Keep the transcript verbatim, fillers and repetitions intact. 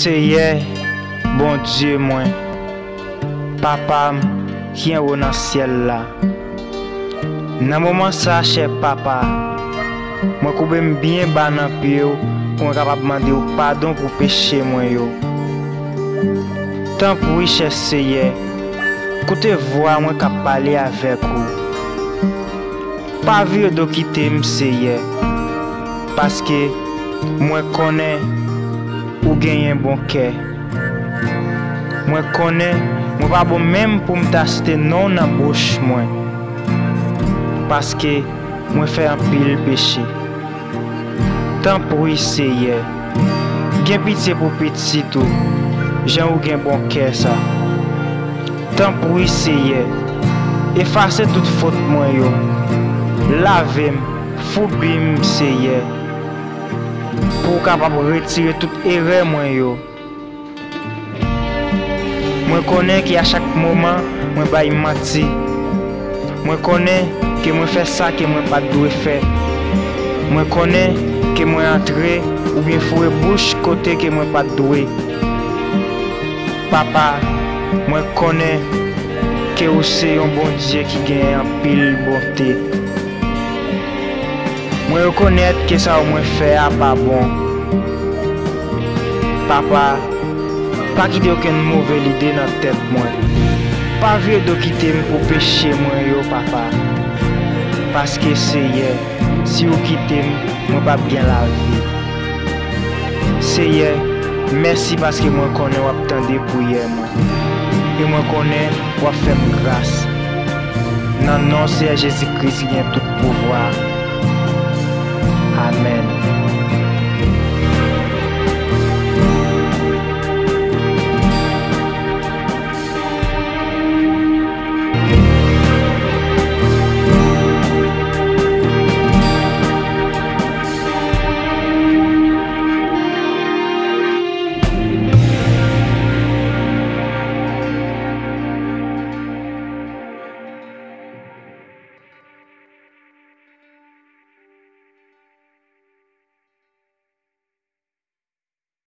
Seyè, Bondye mwen, Papa m ki anwo nan syèl la, nan moman sa, chè Papa, mwen koube m byen ba nan pye w pou mwen kapab mande w padon pou peche mwen yo. Tanpri, chè Seyè, koute vwa mwen k ap pale avèk ou. Pa vire do kite m, Seyè, paske mwen konnen ou genyen bon kè. Mwen konnen mwen pa bon menm pou m ta site non w nan bouch mwen, paske mwen fè anpil peche. Tanpri, Seyè, gen pitye pou pitit ou, jan ou gen bon kè sa. Tanpri, Seyè, efase tout fot mwen yo. Lave m, foubi m, Seyè, pou w kapab retire tout erè mwen yo. Mwen konnen ke a chak moman, mwen bay manti. Mwen konnen ke mwen fè sa ke mwen pa t dwe fè. Mwen konnen ke mwen antre oubyen foure bouch kote ke mwen pa t dwe. Papa, mwen konnen ke ou se yon Bondye ki gen anpil bonte. Mwen rekonèt ke sa w mwen fè a pa bon. Papa, pa kite okenn move lide nan tèt mwen. Pa vire do kite m pou peche mwen yo, Papa. Paske, Seyè, si w kite m, mwen p ap gen lavi. Seyè, mèsi paske mwen konnen w ap tande priyè mwen. E mwen konnen w ap fè m gras. Nan non Seyè Jezi Kris ki gen tout pouvwa. Amèn.